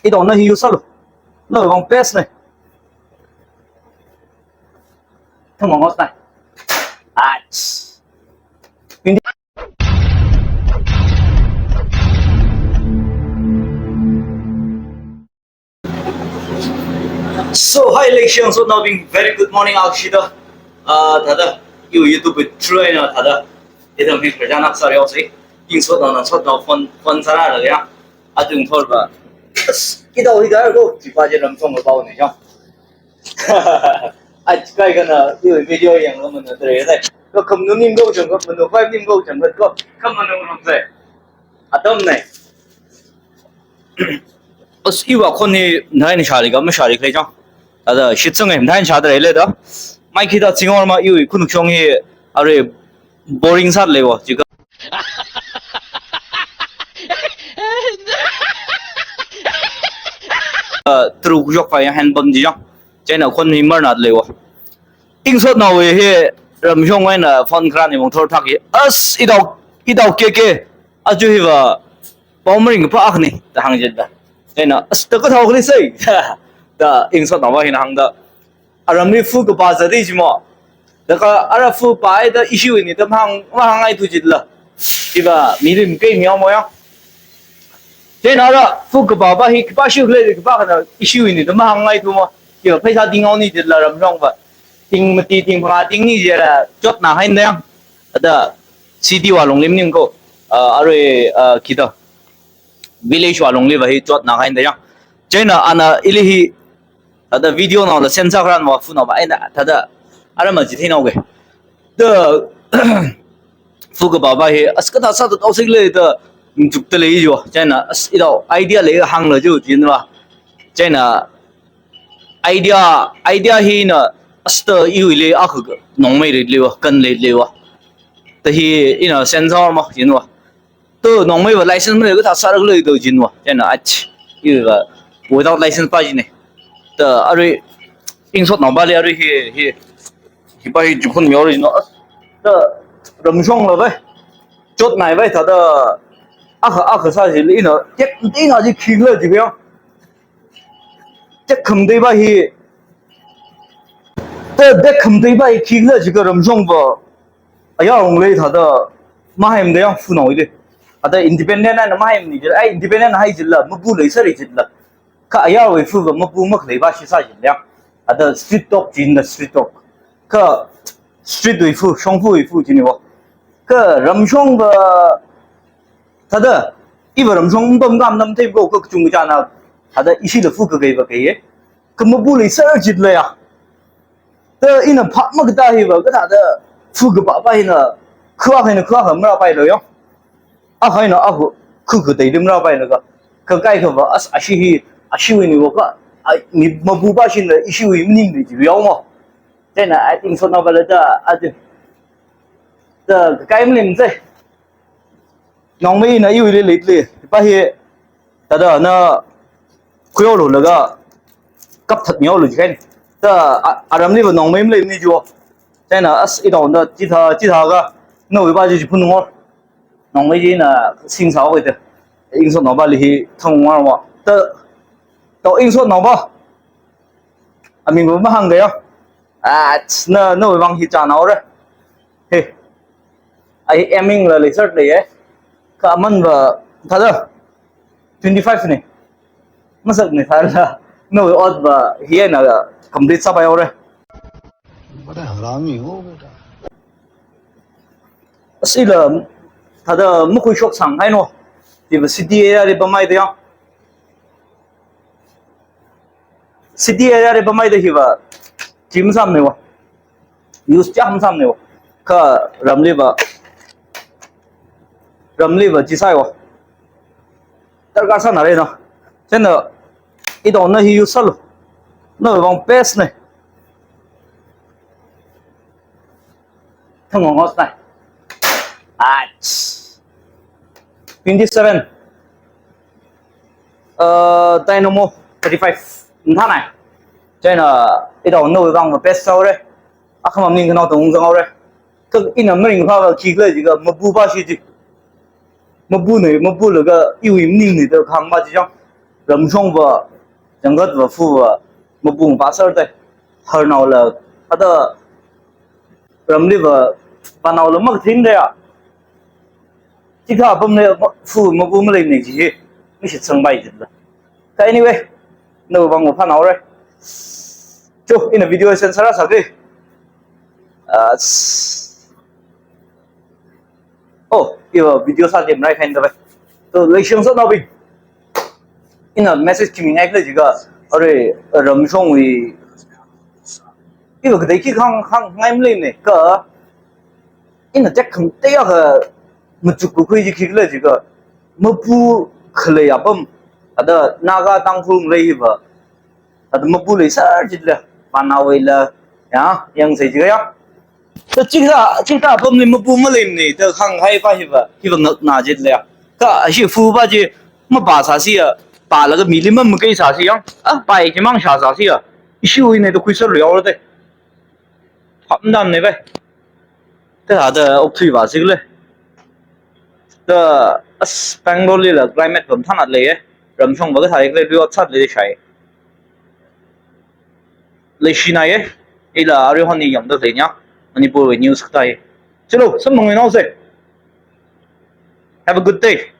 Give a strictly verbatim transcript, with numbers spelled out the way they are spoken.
Ito na hi yu sālu. Nawui vang best ne. Thang ngos na. Ach. So, hi, Leishiang, so now being very good morning, Akshita. Uh, thāda, iwui YouTube through na thāda. Ithum hi praja nak sari osi. Ing sot na sot na phone, phone sara la ya. Atung thor ba. Ito hi gar go, jipa je ram song ba ne ya. Ach kai kana, iwui video yang lo mana tre ne. Ko kam nu nim go jang ko, manu five nim go jang ko, kam manu ram se. Atam ne. As iwa khon hi nai ni shari ka ma shari kle jang. Ada shitsang em nai shadre le da. Mai khi da chingor ma iwui khunuk shong hi are boring sat le wa. Jika. Uh, truk jok pa yang hand bam ji jang. China khon hi mar nat le wa. Ing sot na we hi ram shong wai na phone kran ni mong thor thak hi. As ito, ito ke ke. Aju hi wa. Pao maring pa ak ni, ta hāng jin da. China, as ta ka thao kali sai. Da, ing sot na wa hin hāng da. Aram ni fu ka ba za di ji mo. Da ka ara fu pa ai da issue ni da hāng, ma hāng ai tu jit la. Iba, mi lim kai mi mo ya. China ara fu ka ba ba hi, ka ba shu le, ka ba ka na issue ni da ma hāng ai tu mo. Iba, phaisa ding au ni jit la ram shong ba. Ting mati, ting pa, ting ni jira, jot na hai na yang. Ada, city wa long lim ning ko. Uh, are, uh, kita. Village wa longli va hi chot na kain da yang. China ana ili hi thāda video na la sensor kran wa fu na ba ai na thāda ara ma ji thei na ge. Da fu ka ba ba hi as ka ta sa ta tau sik le da juk ta le jo. China as ito idea le hāng la jo jin wa. China idea idea hi na as ta iwui le a khu nong mai le le wa kan le le wa. Ta hi ina sensor ma jin wa. To nongmei va license mei ka ta sarak lei to jin wa. China ach. I va without license pa jine. Ta arui ing sot nong ba le arui hi hi hi pa hi jukun mi arui jin wa. Ta ram shong la vai. Chot nai vai thāda. Akha akha sa ji le ina. Tek ina ji khing le ji bia. Tek kham dei ba hi. Ta tek kham dei ba hi khing le ji ka ram shong va. Aya ong le thāda mahaim de yang fu nong ile. Ada independent na mahaim ni jil, ai independent hai jil la, mabu lei sari jil la. Ka aya wei fu ba mabu mak lei ba shi sa jil yang. Ada street talk jin da street talk. Ka street wei fu, shong fu wei fu jin wa. Ka ram shong ba thāda, i ba ram shong bam gam nam thei ko ka chung ka na. Ada isi la fu ka kai ba kai ye. Ka mabu lei sari jil la ya. Ta ina pha ma ka ta hi ba, ka ta da fu ka ba ba hi na, khua hi na, khua ha mara pai lo yong. A hai na a hu, khu ka dai dim ra pai na ka. Ka kai ka ba, as, a shi hi, a shi wi ni wa ka, a, ni mabu ba shi na, i shi wi mning ni ji yong mo. China, I think so na ba la ta, a ti. Ta, ka kai mling zai. Nongmei na iwui le le le. Pa hi, thāda na khuyo lo laga kap that myo lo jikai. Ta a, aram ni ba nongmei mle ni jo. China as ito na chi tha, chi tha ga. No ba ji phun ngo. Nongmei ji na sing sa ko te. Ing sot nong ba li hi thang wa wa. Ta, to ing sot nong ba. Aming ba ma hāng ga ya. Ah, na, no bang hi cha na ore. He. Ai aiming la laser le ye. Ka man ba thāda twenty-five ni. Masak ni thāda. No ot ba hi na complete sa ba ore. बड़ा हरामी हो बेटा। Asi la thāda mukhui shok sang hai no. Ti ba city area le ba mai da yang. City area le ba mai da hi ba. Jim sam ne wa. Use jam sam ne wa. Ka ramli ba. Ramli ba jisai wa. Darkar sa na re na. China ito na hi use sālu. Na bang best ne. Thang ngos na. Ach. Twenty-seven. Uh, Dynamo thirty-five. Nthanai. China ito na bang best sa re. Akhamam ning kana tong zang ore. Ka ina maring pha ba khi kle ji ka mabu ba shi ji. Mabu ne, mabu le ka iwui mning ne da khang ba ji jang. Ramshongva, Jangkatva, fuva, mapung pasar te, harnaola, ada ramliva, panaola mak thing de ya. Chika apam le, fu mapu malei ne ji, mi shitsang bai jitla. Ka anyway, no bang panaore. Cho, ina video sensor sa ke. Ah, s- Oh, iva video sāli marai kain da bai. To, leishang sānaobing. Ina message kimi ngai khala jiakha, are, Ramshongwui. Iva kadai khi khang, khang ngai malei ne, ka. Ina tek kham te ya ka, machuk kukhui ji khi khala jiakha. Mapu khalei apam. Ada Naga Tangkhul lei hiva. Ada mapu leisar jitla, panaola, ya, yangsei jiakha ya. Ta chika, chika apamli mapu malei ne, ta khanghai pa hiva, hiva ngakna jitla ya. Ka ashi fupa ji, mapa sāsi ya, palaga mili mamakei sāsi ya, ah, pai jimang shā sāsi ya. Ishiwui ne ta khuisar yaora te. Phap dam ne bai. Te ha ta okthui va sikle. Ta as Bangalore lila climate pam thanat lei e. Ramshongva kathā ikle lui ot sat lei shai. Leishinai e. Ila ari honi yamda lei nya. Manipurwui news kathā e. Chilo, samphangnaose. Have a good day.